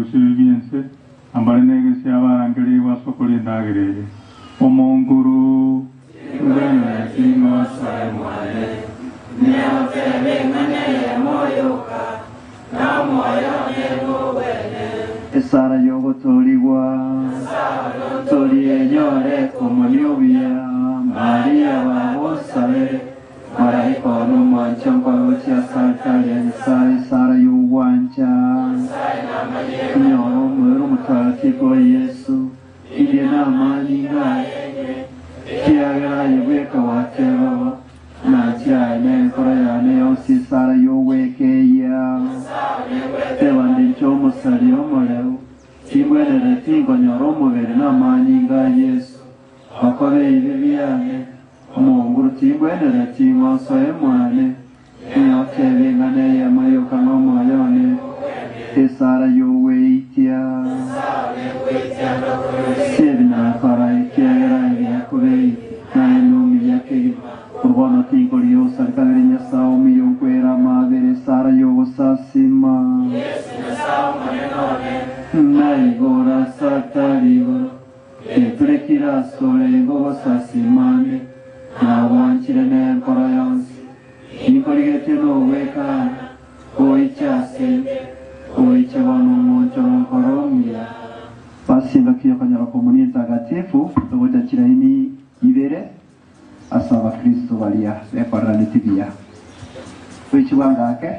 okorusia ebibe bi'ense, ambare negesia abarangerigwe ase okoria endagera eye. Omonguru. Ngwenereti ng'osoe mwane, Neotebe ng'ane eyemo yoka, na omoyo one nogwene. Esara yogotorigwa torienyore komuniobuya Maria bagosabe malaika ono omwancha nkwagochia ase altari ya Nyasaye esara yogwancha nyora omwero omotagatifu wa Yesu indie na amani ngaye kiagera ayebweka gwatebaba nachiraye nenkoro yane yonsi esara yogwekeia tebande nche omosari omoreu timbwenere tinkonyora omobere na amanyinga a Yesu bakobe ebibe biane omonguru timbwenere ting'osoe mwane niotebe ng'ana eyemo yoka ng'omoyo one esara yoweitia siebi nakora ekiagera ebiakobei naye nomiya kegima urwono tinkoria osarikabere Nyasaye omiyo nkwera amabere esara yogosasima naigora satarigoro eturekire asore ngogosasimane nagwanchire nenkoro yonsi ninkorigetie nogwekana oiche ase oiche bono omoncho nonkoro omuya basinga kiyokonyora komunia ntakatifu togocha chiraini ibere ase abakristo baria bekoreraneti buya oichi bwangake.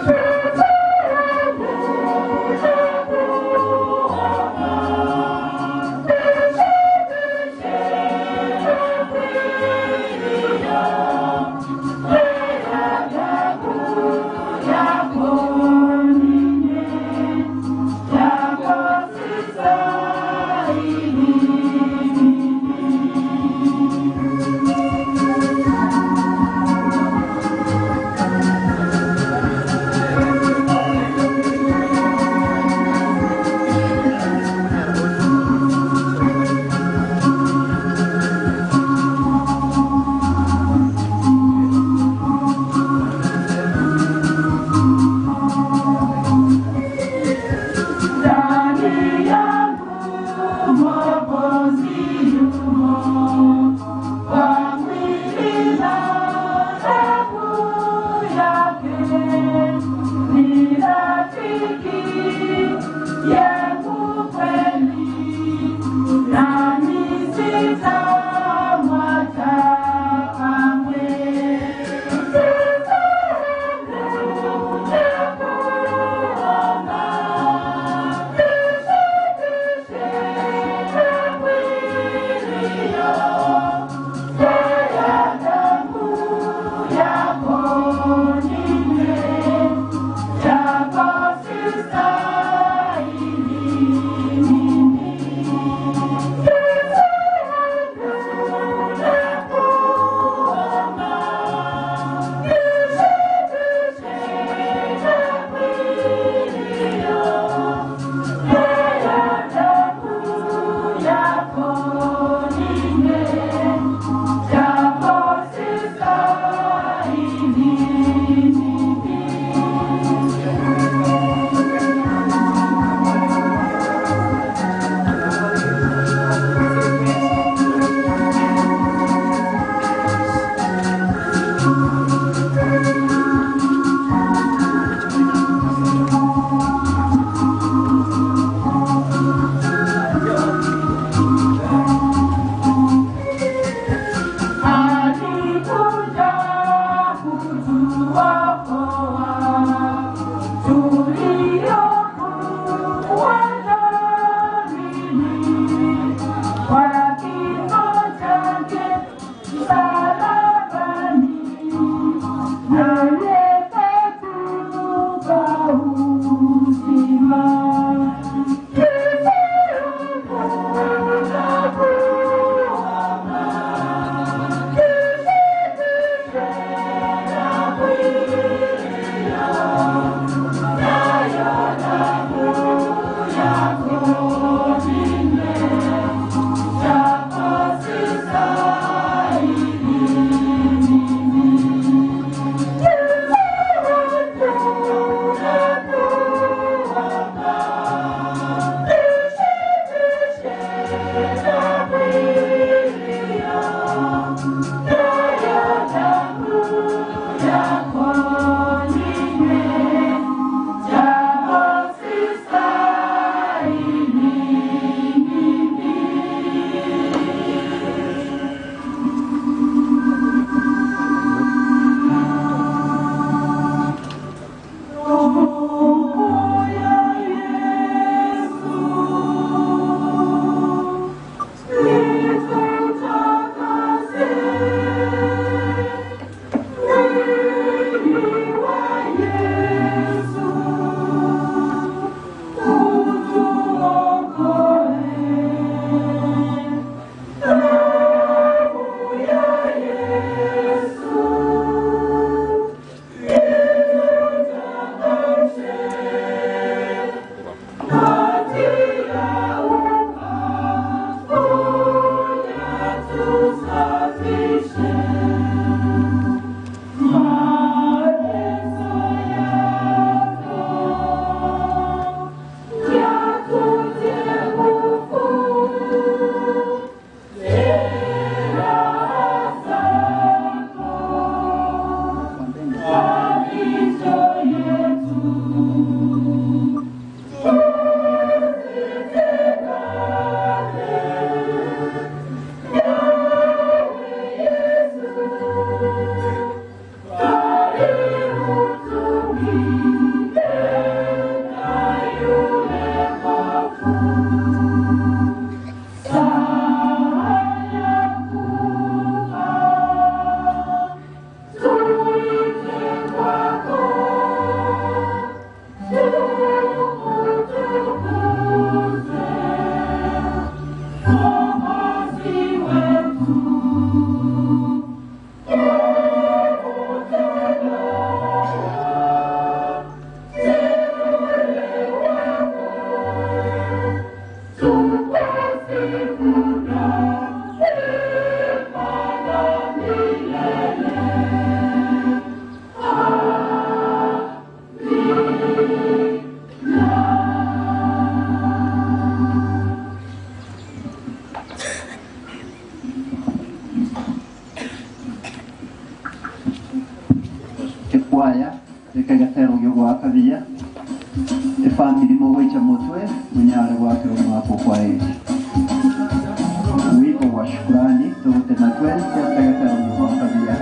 Thank you. Ekwaya ekagatero gĩgwaka biya efamili mogwaicha mutwe munyare gwakĩra omwaka okwaeri wimbo wa shukrani tugutena twensi ase egetero gĩgwaka biya.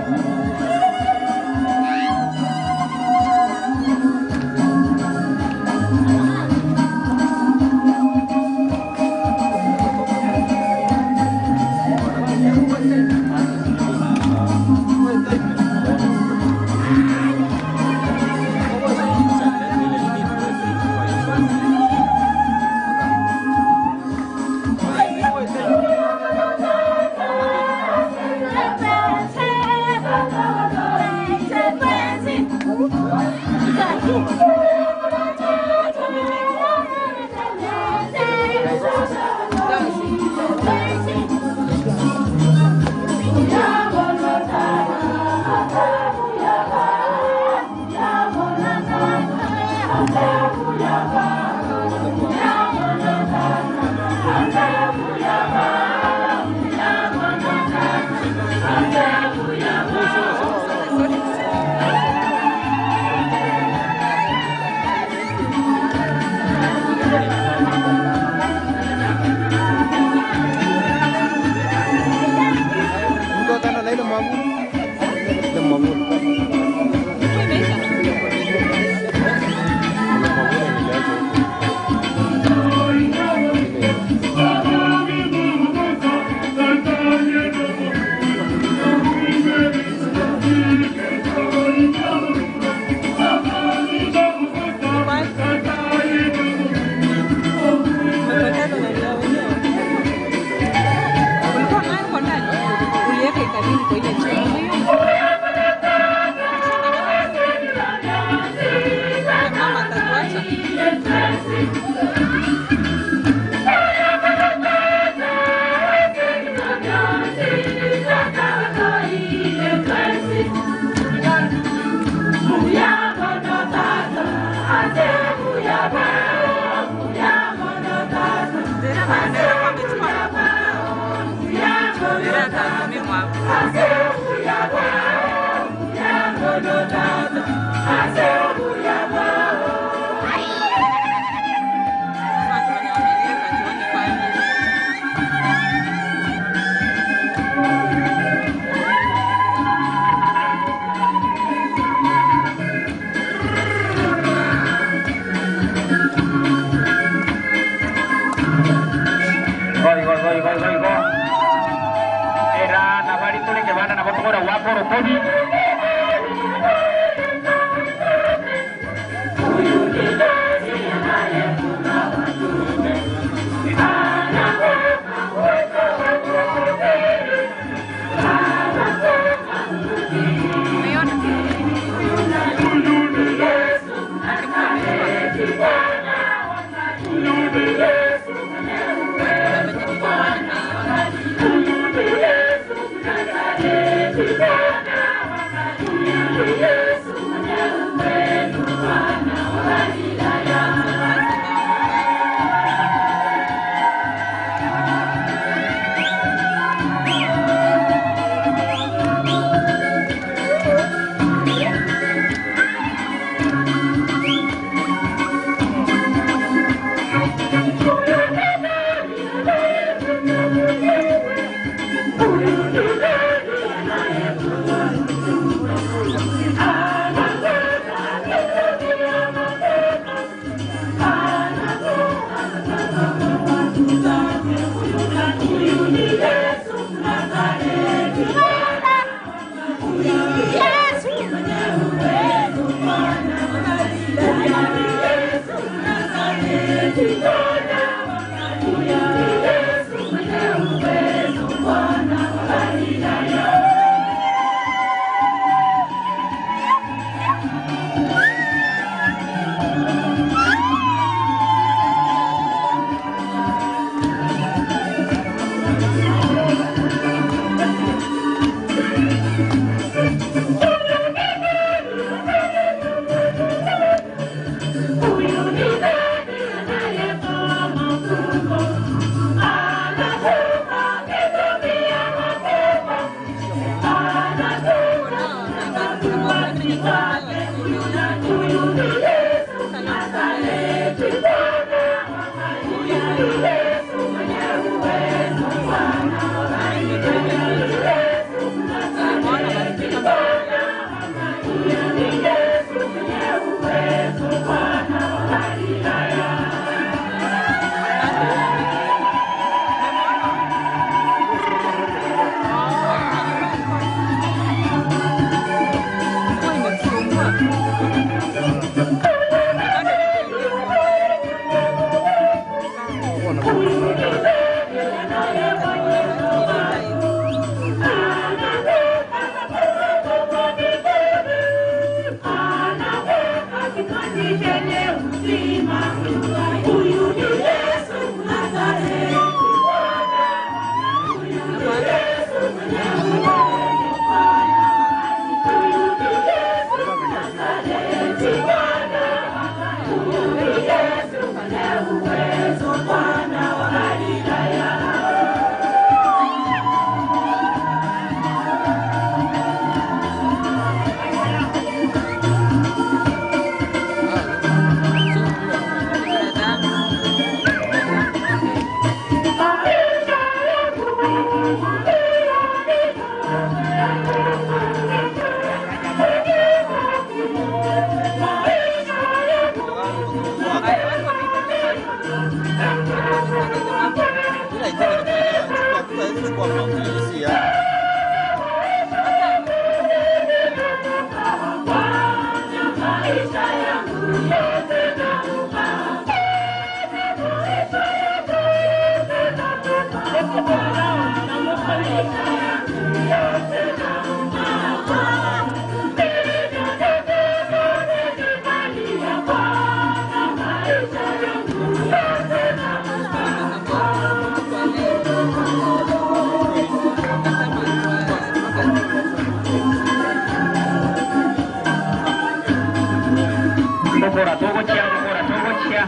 Gokora togochia, gokora togochia.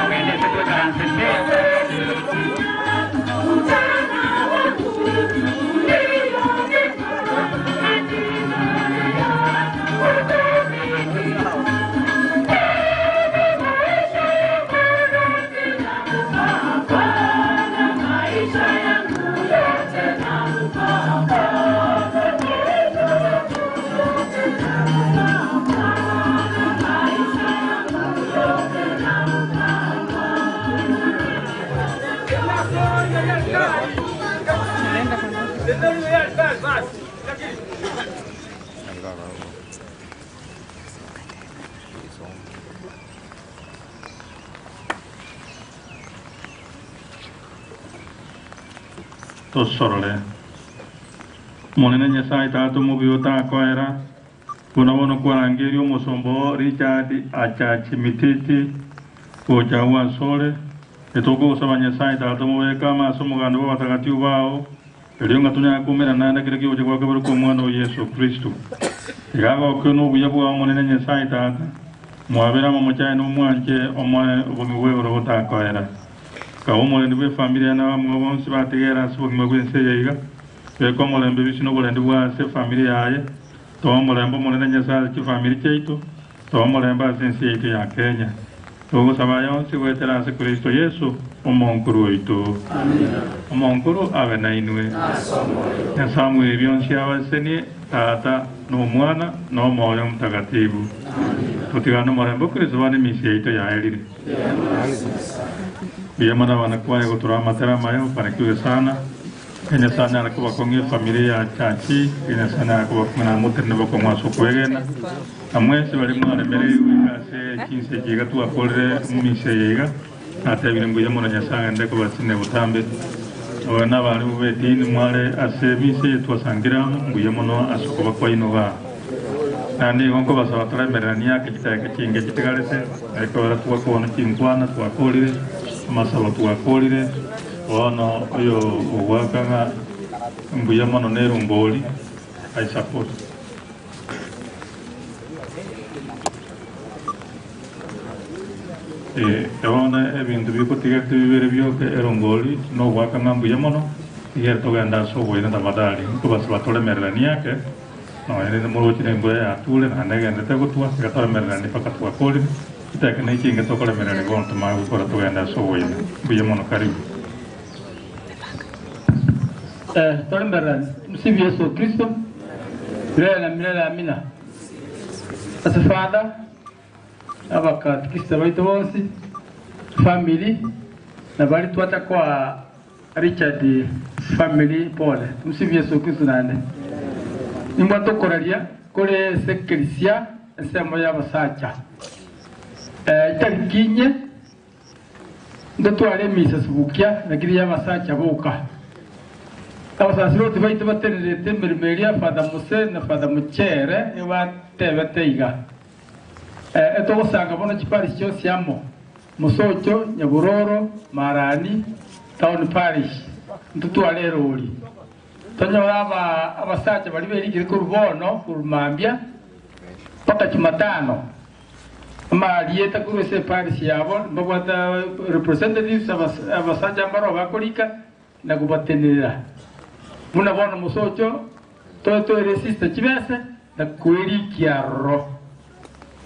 Ogendete twekaransete. Tosorore Omonene Nyasaye Tata omobe otakoera, buna bono kwarangeria omosomba oo Richard Achachi Mititi gocha agwo asore, etokogosaba Nyasaye Tata omobeke amo ase omoganda bw'abatagatifu bao, erio ng'a tonyare koumerana naende kera ki'ogocha gwa kabere kw'Omwana oo Yeso Kristo. Iga agokigwe nobuya bwao Omonene Nyasaye Tata, mwabere amamocho aye na omwanche omoe obogima bwa igoro botakoera. Kabe omorendi bw'efamiri yaye na abamwabo bonsi batigere ase obogima bw'ense eye iga. Beka omorembe ebisio na oborendi bwa ase efamiri yaye. Toa omorembe Omonene Nyasae ase chifamiri chiaito. Toa omorembe ase ense yaito ya Kenya. Togosaba aya onsi goetera ase Kristo Yeso, Omonkuru oito. Omonkuru abe nainwe. Nyasae omoebi bionsi abasesenie, Tata, na Omwana, na Omoyo Omotagatifu. Totigane nomorembe o Kristo bono emisia yaito yaerire. Mbuya mono abana kwaye gotura amatera amaya ofanikiwe sana. Nyasae anyare kobakong'ia efamiri ya Chachi, Nyasae anyare kobakong'ia na motenene bokong'u ase okwegena. Na mwensi baria mwaremereirwe iga ase chinsa echi iga twakorire misa eye iga, natebire mbuya mono Nyasae agende kobasinera botambe. Nonya nabarimu b'edini mware ase emisa eye twasangire amo, mbuya mono ase okoba kwaino igaa. Naende igo nkobasaba toremereranie ake chidakika chinke chitigarete, ekero twakwana chinkwana twakorire, amasabo twakorire, bono oyo ogoaka ng'a mbuya mono nerombori, I support. Bono ebinto bigotigarete bibere bioka erongori nogoaka ng'a mbuya mono, igere togende ase oboina tafadhali, nkobasaba toremereranie ake, nonya rende moroche nembura yature naende egenderete gotwa, tiga toremereranie mpaka twakorire, chidakika ne chinge tokoremererania bono tomanye gokora togende ase oboina. Mbuya mono karibu. Toremereranie. Msifu Yesu Kristo milele na milele amina. Ase Father, Abakatikista baito bonsi, family, na baria twacha koa Richard family pole. Tumsifu Yesu Kristo naende. Nimbwate okoraria kore ase ekerisia ensemo y'abasacha. Etariki inye ntotware emisa subukia lakini y'abasacha boka. Abasasiroti baito batenerete emeremo eria Father Mose na Father Muchere nigo batebete iga. Etogosanga bono chiparish chionsi amo, Mosocho, Nyabororo, Marani, Town Parish, ntotware erori. Tonyore aba abasacha baria berikire korwa bono korwa mambia mpaka Jumatano, amarieta korwa ase eparish yabo mbabwate representatives abasacha mbaroo bakorika na kobatenerera. Buna bono mosocho toe sister chibese na koerikia aroro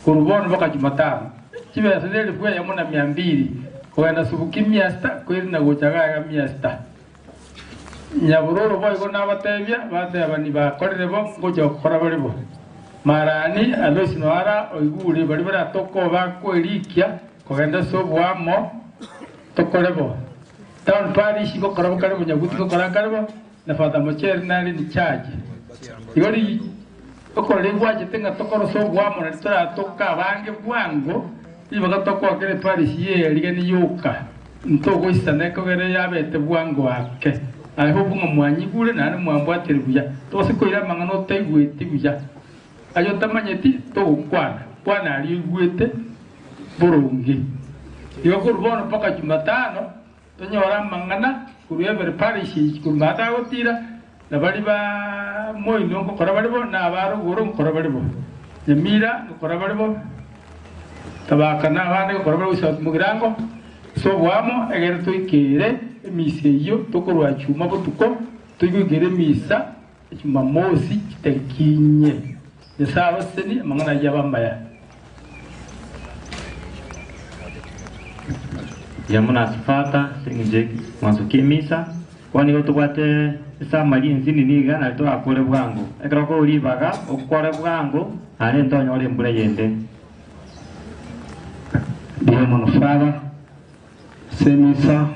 korwa bono mpaka Jumatano. Chibesa nelifu eyemo na mia mbili kogenda Subuki mia sita koirana gocha Gaiga mia sita. Nyabororo boigo nabatebia, bateba nibakorire bo ngocha gokora bare bo. Marani Aloisi Noara oigure baria baratokoba koerikia kogenda ase oboamo tokore bo. Town Parish ngokora bo kare Bonyaguti ngokora kare bo na Father Mochere nare in charge. Igo ri okorora egwachete ng'a tokore ase oboamo nari toratoke abange bwango ribaga tokoakera eparish ye erigeni yoka ntogoisana ekogera yabete bwango ake. I hope ng'a mwanyigure naende mwambwatire buya. Tobase koira amang'ana otaigweti buya. Aye otamanyeti togokwana, kwana aria oigwete boronge. Igo korwa bono mpaka Jumatano tonyore amang'ana korwa every parish each korwa Martha agotira, na baria ba moino ngokora bare bo, na aba rogoro ngokora bare bo, Nyamira ngokora bare bo, Tabaka na abande ngokora bare bo South Mugirango, ase oboamo egere toikere emisa eyio tokorwa chuma botuko, toigwekere emisa Jumamosi chitariki inye. Nyasae abasesenie, amang'ana ayio abe amaya. Mbuya mono ase Father ase eng'encho y'ekeng'wanso ki'emisa. Bono nigo tobwate esamari ensinini iga nario torakore bwango. Ekero okoigwa ribaga okore bwango naende ntonyore embura eyende. Mbuya mono Father ase emisa,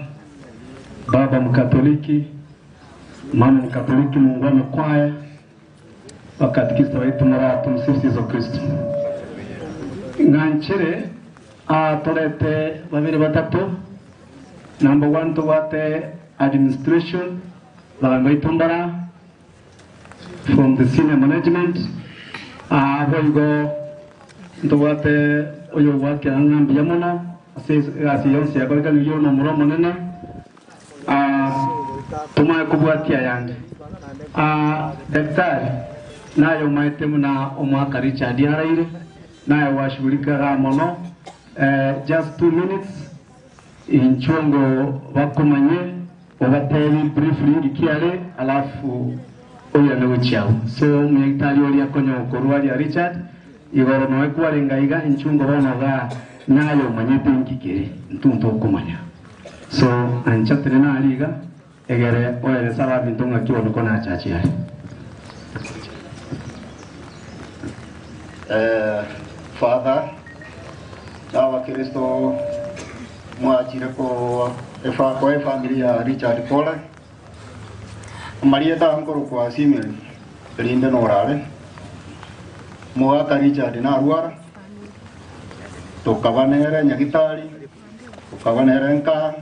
Baba Mkatoliki, Mama Mkatoliki, Mungu amekwaya, Bakatikista baito moraa tumsifu Yesu Kristo. Ng'anchere aa torete babere batato, number one tobwate administration, bagambi baito mbara from the senior management, aa boigo ntobwate oyo ogwakera ng'a mbuya mono ase egasi yonsi yakorekana oyio nomoro omonene. Tomanye kobwatia ayande. Daktari, naye omaete buna omwaka Richard araire, naye gwashughulika igaa mono, just 2 minutes, inchuo ngo bakomanye, obatebi briefly ngiki are, alafu oirane gochia abwo. So omonyagitari oria konya okorwaria Richard, igoro noe kwarenge aiga, inchuo ngo bono igaa naye omanyete nki kere, intwe ntokomanya. So ancha tenena aria iga, egere oerese ababinto ng'aki bono konachache are. Father, na abakristo mwachire ko efa koa efamiri ya Richard pole. Amarieta nkorokwa Simeon, erinde norare. Omogaka Richard narwara, tokaba nere nyagitari, tokaba nere nka,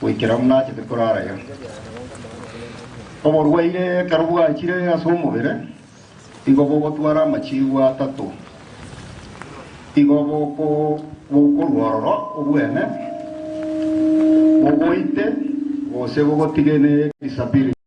goikera buna achete korara iga. Oborwaire ekero bwachire ase omobere, igo bogotwara amachigu atato. Igo bokorwa ororo obwene, bogoite, gose bogotige ne disability.